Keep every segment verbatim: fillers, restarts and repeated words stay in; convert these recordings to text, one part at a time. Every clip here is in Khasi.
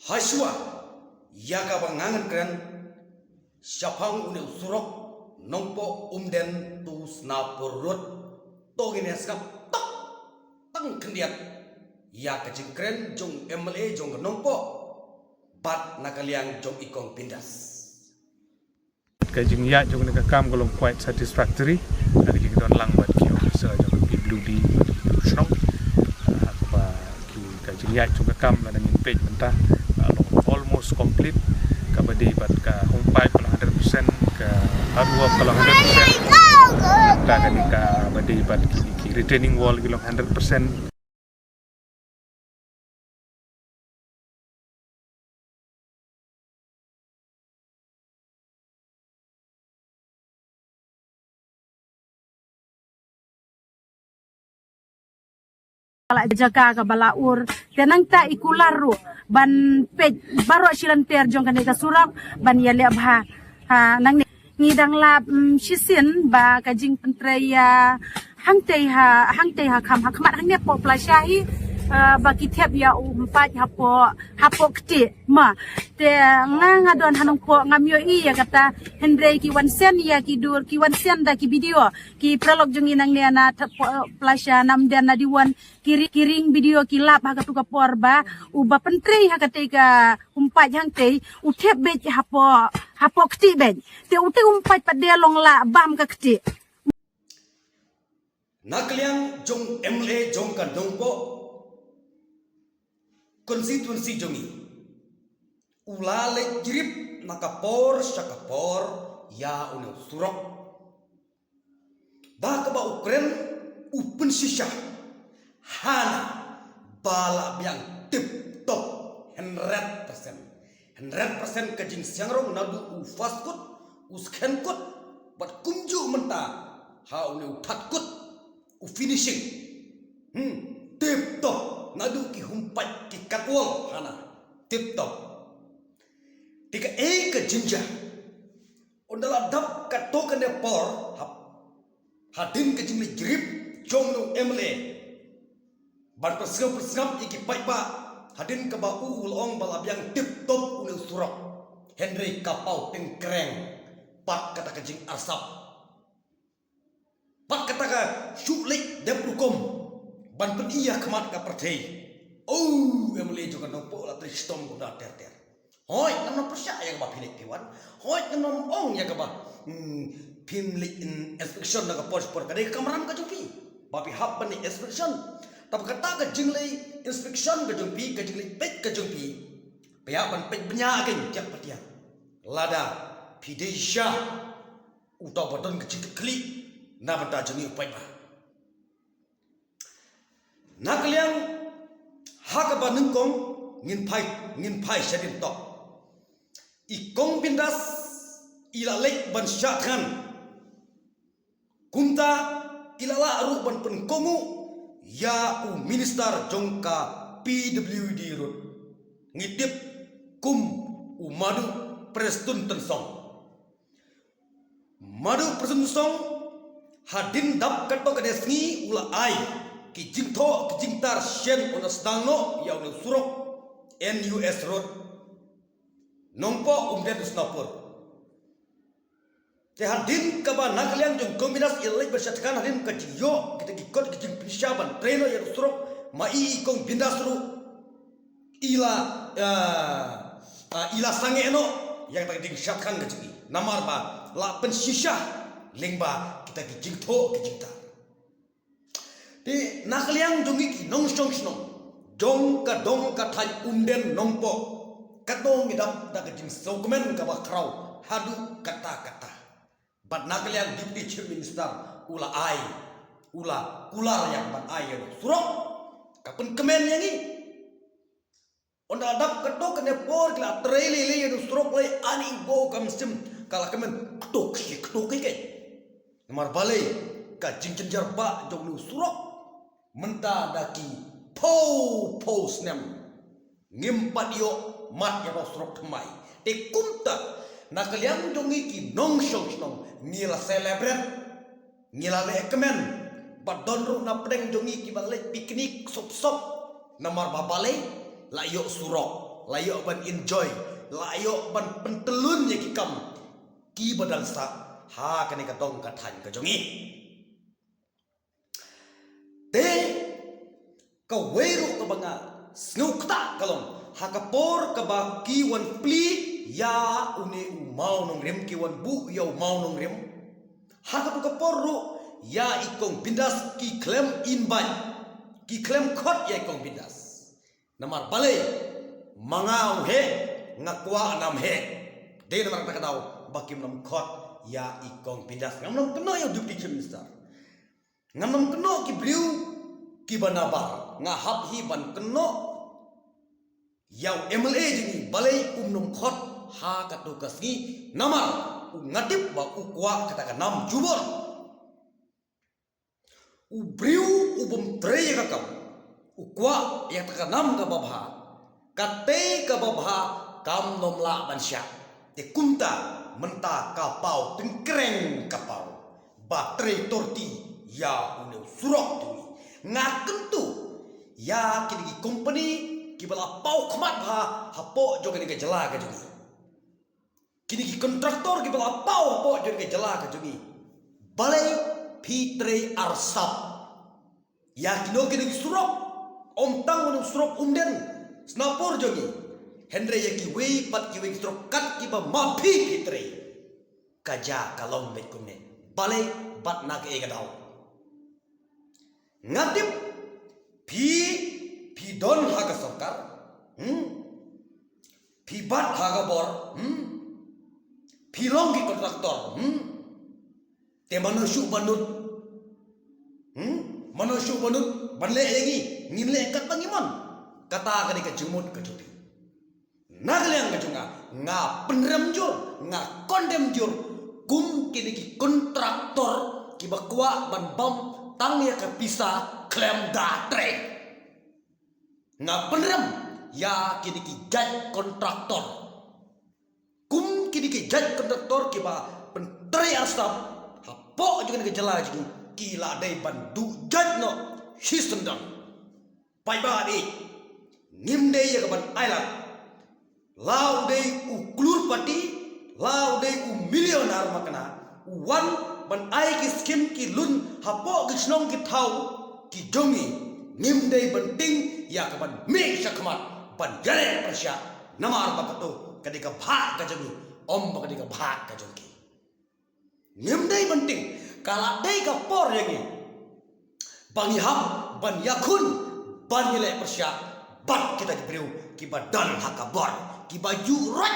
Hashwa ïa kaba ngan kren shaphang une u surok Nongpoh Umden to Snapor Road, to ngin ïa sngap tok tang khyndiat ïa ka jingkren jong u M L A jong ka Nongpoh bad na ka liang jong i Kong Bindas. Ka jingïaid jong kane ka kam ka long quite satisfactory. Ka jingdon lang bad ki officer jong ka P W D bad ki shnong. Ah, kaba ki, ka jingïaid jong ka kam lada ngin peit mynta, ah, long almost complete. Kaba dei bad ka home pipe ka long hundred percent, ka earthwork ka long hundred percent. Mynta kane kaba dei bad ki, ki retaining wall ki long hundred percent. Ka la jaka kaba la ur. Te nangta i kular ruh ban peit baroh shi lynter jong kane ka surok ban ïaleh bha. Ha, nangne ngi dang lap, mm, shisien ba ka jingpyntrei ïa hangtei ha, hangtei ha kham, ha khmat hangne poh plasha hi, ah, ba ki thep ïa u mpait hapoh, hapoh kti ma. Te nga, nga don ha Nongpoh ngam ïohi ïa kata, hynrei ki wan send ïa ki dur, ki wan send da ki video. Ki paralok jong ngi nangne na thep poh plasha namden na diwan, ki ri-, ki ring video ki lap ha katu ka por ba uba pyntrei ha katei ka umpait hangtei u thep beit hapoh, hapoh kti beit. Te utei umpait pat de long la bam ka kti. Na ka liang jong M L A jong ka Nongpoh constituency jong ngi, u la leit jrip na ka por sha ka por ïa une u surok. Da kaba u kren u pynshisha hana ba la biang tip top hundred percent. Hundred percent ka jingsiangrong naduh u first kut, u second kut, bad kumjuh mynta ha une u third kut, u finishing. Hmm, tip top naduh ki humpait ki katwal hana tip top. Te kaei ka jingjia? Ynda la dap katto katne por hap, hadien ka jingleit jrip jong u M L A ban pynsngap pynsngap ïa ki paidbah, hadien kaba u u la ong ba la biang tip top une u surok, hynrei ka paw tyngkreng pat kata ka jingarsap. Pat kata ka shu leit dep rukom ban pyni ha khmat ka pyrthei. O M L A jong ka Nongpoh la trei shitom kumta ter ter. Hooid, ngam nang pyrshah ïa kaba phi leit phi wan. Hooid, ngam nang ong ïa kaba, hmm, phim leit, hmm, inspection na ka por por, ka dei ka kamram ka jong phi ba phi hap ban leit inspection. Tang kata ka jingleit inspection ka jong phi, ka jingleit peit ka jong phi, phi hap ban peit bniah kein tiak pa tiak. Lada phi dei sha uta uba don ka jingkitkhlieh na bynta jong ngi u paidbah. Na ka liang ha kaba nyngkong ngin phai, ngin phai shadien tok. I Kong Bindas i la leit ban shah thngan. Kumta i la lah ruh ban pynkohnguh ïa u minister jong ka P W D Road, ngi tip kum u Madu Prestone Tynsong. Madu Prestone Tynsong, hadien dap katto katne sngi u la ai ki jingthoh ki jingtar shen, u la sdang noh ïa une u surok N U S Road, Nongpoh Umden Snapor. Te hadien kaba na ka liang jong Kong Bindas i la leit ban shah thngan, hadien ka jingïoh kita ki kot ki jingpynshisha ban trei noh ïa u surok, ma i Kong Bindas ruh i la, ah, ah, i la sangeh noh ïa kata ka jingshah thngan ka jong i, namar ba la pynshisha lyngba kita ki jingthoh ki jingtar. Te na ka liang jong ngi ki nongshong shnong jong ka dong ka thaiñ Umden Nongpoh, katno ngi dap da ka jingsngewkmen kaba khraw haduh katta katta. Bad na ka liang Deputy Chief Minister u la ai, u la kular ïa ka ban ai ïa u surok, ka pynkmen ïa ngi. Ynda la dap katto katne por ki la trei lei lei ïa u surok, lei ani bo kam sim ka la kmen ktuk shi ktuk ki kei. Namar balei? Ka jingjynjar ba jong u surok mynta da ki phew phew snem ngim pat ïoh mad ïa u surok thymmai. Te kumta na ka liang jong ngi ki nongshong shnong ngi la celebrate, ngi la leh kmen, bad don ruh na pdeng jong ngi kiba leit picnic sop sop. Namar ba balei? La ïoh surok. la ïoh ban enjoy, la ïoh ban pyntyllun ïa ki kam kiba dang sah ha kane ka dong ka thaiñ ka jong ngi. Te kawei ruh kaba nga sngewkta ka long ha ka por kaba ki wan plie ïa une u mawnongrim, ki wan buh ïa u mawnongrim. Ha katu ka por ruh ïa i Kong Bindas ki khlem invite, ki khlem khot ïa i Kong Bindas. Namar balei? Ma nga u heh, nga kwah nam heh. Dei namar kata ka daw ba kim nym khot ïa i Kong Bindas. Ngam nym kynnoh ïa u Deputy Chief Minister. Ngam nym kynnoh ki briew kiba nabar. Nga hap hi ban kynnoh ïa u M L A jong ngi, balei um nym khot ha katu ka sngi. Namar u nga tip ba u kwah kata ka nam jubor. U briew u bym trei ïa ka kam, u kwah ïa kata ka nam kaba bha. Katei kaba bha kam nym lah ban shah. Te kumta mynta ka paw tyngkreng ka paw ba trei torti ïa une u surok jong ngi. Nga kyntu ïa kine ki company kiba la paw khmat bha hapoh jong kane ka jylla ka jong ngi. Kine ki contractor kiba la paw hapoh jong kane ka jylla ka jong ngi. Balei phi trei arsap ïa kino kino ki surok? Ym tang une u surok Umden Snapor jong ngi, hynrei ïa kiwei pat kiwei ki surok kat kiba ma phi phi trei. Ka jia ka long beit kumne. Balei bad na kaei ka daw? Nga tip phi, phi don ha ka sorkar. Hmm? Phi bat ha ka bor. Hmm? Phi long ki contractor. Hmm? Te mano shuh ban nud? Hmm? Mano shuh ban nud ban leh ïa ngi? Ngin leh katba ngi mon. Kata ka dei ka jingmut ka jong phi. Na ka liang ka jong nga, nga pynrem jur, nga condemn jur kum kine ki contractor kiba kwah ban bam tang ïa ka pisa khlem da trei. Nga pynrem ïa kine ki jait contractor. Kum kine ki jait contractor kiba pyntrei arsap hapoh jong kane ka jylla jong ngi, ki la dei ban duh jait noh shisyndon. Paidbah, ngim dei ïa ka ban ailad. La u dei u klur pati, la u dei u millionaire makna, u wan ban ai ki skim ki lun hapoh ki shnong ki thaw ki jong ngi, ngim dei ban tieng ïa ka ban mih shakhmat ban ïaleh pyrshah, namar ba kato ka dei ka bhah ka jong ngi, ym ba ka dei ka bhah ka jong ki. Ngim dei ban tieng, ka la dei ka por ïa ngi ba ngi hap ban ïakhun, ban ïaleh pyrshah bad kita ki briew kiba don ha ka bor, kiba ju roi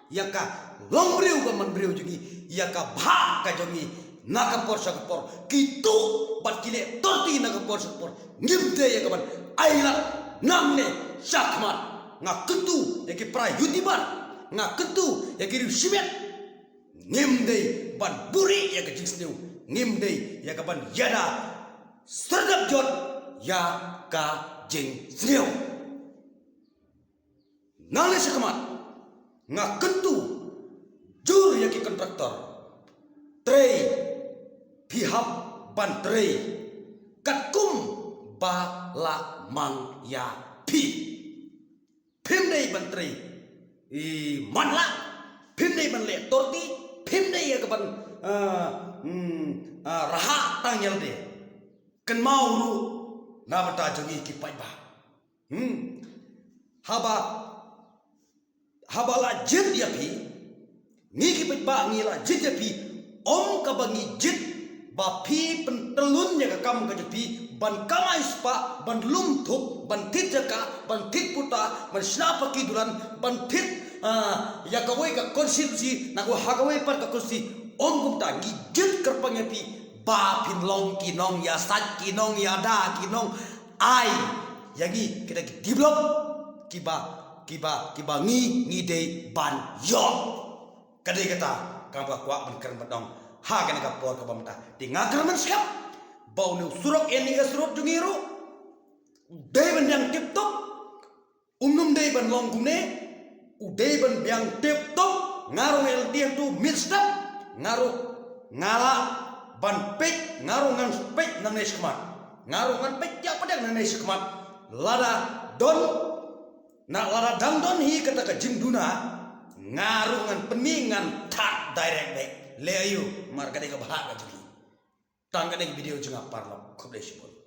ïa ka long briew ka man briew jong ngi, ïa ka bhah ka jong ngi na ka por sha ka por, ki tuh bad ki leh torti na ka por sha ka por. Ngim dei ïa ka ban ailad nangne shakhmat. Nga kyntu ïa ki para YouTuber, nga kyntu ïa ki riew shimet. Ngim dei ban buhrieh ïa ka jingsniew. Ngim dei ïa ka ban ïada serdep jot ïa ka jingsniew. Nangne shakhmat nga kyntu jur ïa ki contractor. Trei, phi hap ban trei katkum ba la mang ïa phi. Phim dei ban trei i man la, phim dei ban leh torti, phim dei ïa ka ban, ah, hmm, ah, rhah tang ïa lade. Kynmaw ruh na bynta jong ngi ki paidbah. Hmm. Haba, haba la jied ïa phi, ngi ki paidbah ngi la jied ïa phi, ym kaba ngi jied ba phi pyntyllun ïa ka kam ka jong phi ban kamai spah, ban lum thup, ban thied jaka, ban thied puta, ban shna paki dulan, ban thied, ah, ïa kawei ka constituency na ka ha kawei pat ka constituency. Ym kumta, ngi jied kyrpang ïa phi ba phin long ki nongïasaid, ki nongïada, ki nongai ïa ngi kita ki develop kiba, kiba, kiba ngi, ngi dei ban ïoh. Ka dei kata kaba nga kwah ban kren ban ong ha kane ka por kaba mynta. Te nga kren ban skhem ba une u surok NES road jong ngi ruh u dei ban biang tip top. Um nym dei ban long kumne, u dei ban biang tip top. Nga ruh nga ïa lynti hangto mynstep, nga ruh nga lah ban peit, nga ruh ngan peit nangne shakhmat. Nga ruh ngan peit ïa pdeng nangne shakhmat. Lada don Na lada dang don hi kata ka jingduna, nga ruh ngan pynmih, ngan thad direct beit. Leh aïu, mar ka dei ka bhah ka jong hi. Tang ka dei ka video jong nga paralok, khublei shibun.